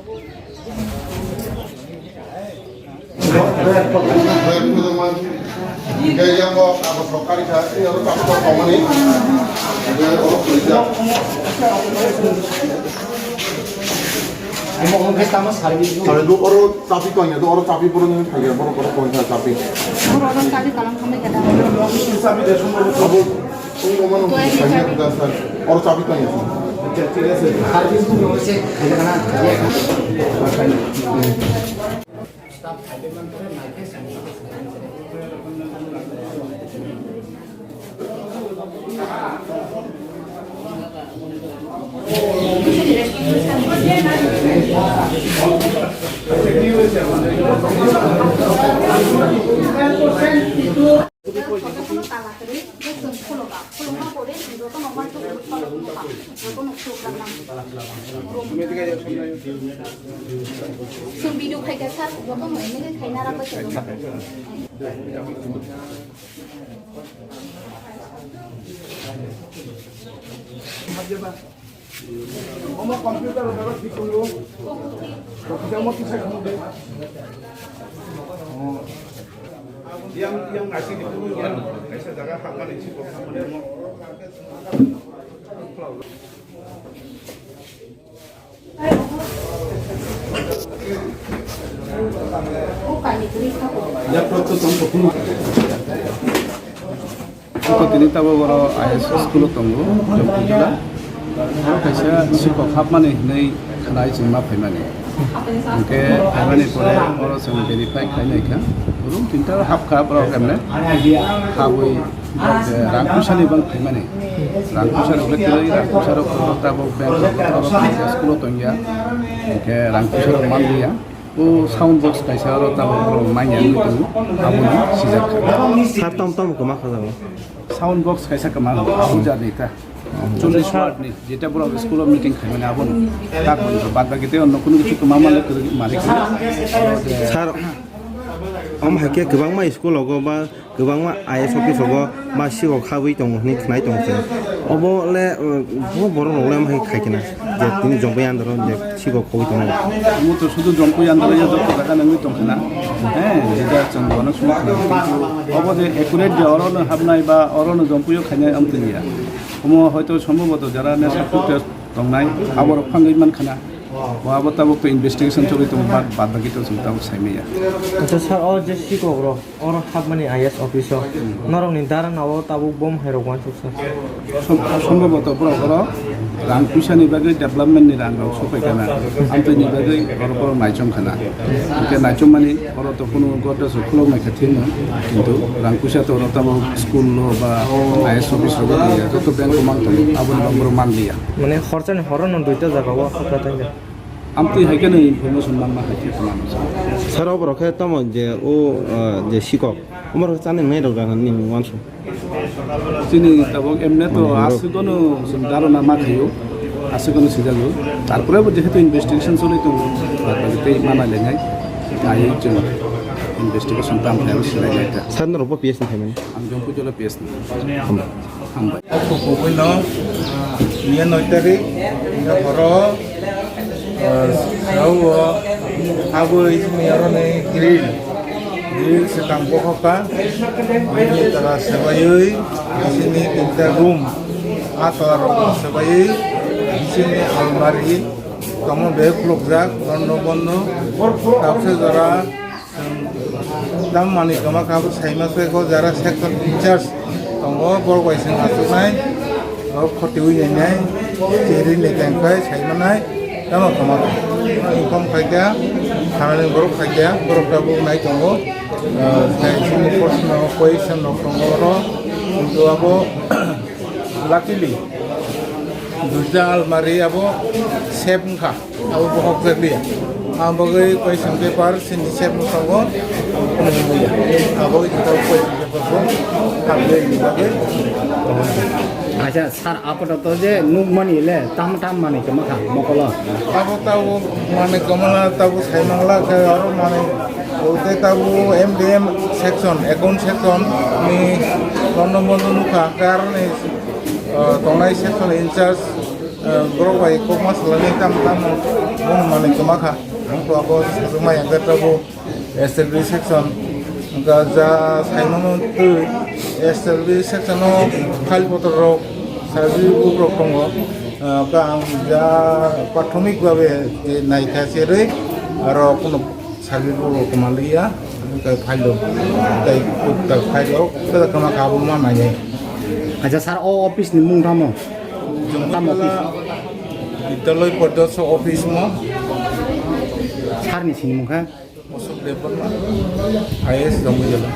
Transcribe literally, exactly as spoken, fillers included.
Oro chapi tong ya, oro chapi borok ni thaiya, borok borok tong ya chapi. Borok no chapi kalam khamai kada. Abo, abo mano thaiya, da sir. Oro chapi tong ya. Jotono tala kwrwi, je chwng khulokha. Khulokma pore chwng jotono uansuk rwui khulokha. Jotono khulok rwknang. Chwng video khaikha sir, jotono M L A khaina rwkha chwng. Omo computer rok thik tongo. Omo kisa khum de. Yang, yang nasi di puru yang kaisa jaga hapmani si kok hapmani omo. Iko tini tabok oro I S school o tongo, Jompuijora. Oro kaisa sikok hapmani hinwi khwnai chwng ma phaimani. Hinkhe phaimani pore oro chwng verify khlai naikha. Room tinta hapkha borok emne. Habwi borok je rang puisani bang phaimani. Rang puisa rok le kwrwi, rang puisa rok tabok bank rok oro school o tongya. Hinkhe rang puisa rok manliya. O sound box kaisa oro tabok borok manya wngwi tongo, aboni sijak kha. Sir, tom tom kwma kha jago. Sound box kaisa kwma, abo jarni ta. Cholish watt ni, jeta borok school o meeting khaimani abono. Tak bondo, bad baki tei onno kunu kichu kwma male kwrwi mari kha. Sir, om hai khe kwbangma school rogo ba kwbangma I S office rogo ma sikok habwi tongo hinwi khnai tongo chwng. Obo le, uh, bo borok rok le ma hai khai khna je tini Jompuijora je sikok khogwi tongo. Omo to sudu Jompuijora ya joto jaga nangwi tong khna. He, jeda chwng bono suma khna. Kintu obo je accurate je oro no habnai ba oro no Jompuio khainai amtwi ya. Omo hoito sombhoboto jara ne subject tongnai aborok phangwi man khna. Bo abo tabuk to investigation choli tongo, bad, bad baki to chwng tabuk saimaya. Acha sir, o je sikok rok, oro hapmani I S office o, norok ni dara nao tabuk bom hai rok wansuk sir. Som-, sombhoboto borok oro rang puisa ni bagwi development ni rang rok sopai kana, amtwi ni bagwi oro borok naichom khana. Hingke naichom mani oro to kunu gorda so khulok nai kha thino, kintu rang puisa to oro tabuk school no ba I S office rok ya, joto bank o mang tongo, abo ni bagwi borok man liya. Mane horchani horo no duita jaga o hapra thangkha. Amtwi hai kheno information manma hai khe manwi. Sir, oborok khe tamo je o, ah, je sikok, oborok chani nai rok rang ni mung wansu. Chini tabok emne to aswk no chwng dharona ma khaio, aswk no sijago. Tarpore bo jehetu investigation choli tongo, tarpore tei mana lengai, ai chwng investigation tam khlai sinai lai ta. Sir, norok bo P S ni phaimani? Ang Jompuijora P S ni. Hambai. Hambai. Kubui no, miya noi tarik, miya horo, ah, sao, aboi miya oro ni grill, grill se tang bohoka, bini tala sebaiwi, bisini tinta room, a tala rok sebaiwi, bisini almari, tamo bag khulukjak, bondo bondo, tabse jora, Tam manwi kwma kha bo saima se ko jara section in charge tongo, borok bai chwng achuknai, borok khoti ui nainai, chiri ni tengkhai saimanai, tamo kwma kha. Inform khaikha, thanani borok khaikha, borok tabuk nai tongo, ah, chini personal question rok tongo oro, kintu abo luckily duita almari abo safe wngkha. Abo bohok jak liya. Ang bagwi question paper sini set no tongo. Abo kita question paper bo hamle ni bagwi. Acha, sir, apato to je nuk mani le tam tam mani kama kha mokolo. Abo tabo mani kamala tabo sai mangla khe aro mani ote tabo M D M section, account section ni kono bondo nukha karni, ah, tongnai section in charge. Borok bai kokma salani tam tam bono manwi kwma kha. Ang to abo sajwkma yang khe tabuk S L B section, wngkha ja saimano twi S L B section o file potor rok, survey book rok tongo. Wngkha ang ja prathomik babe naikha cherwi, aro kuno survey book rok kwma liya, wngkha file rok, tei kok ta file rok kwma kha abo ma nainai. Acha sir, o office ni mung tamo? Tamo office? Vidyalaya Poridorsok office mo. Sir ni sini mung kha? Ashok Debbarma, I A S Jambujala.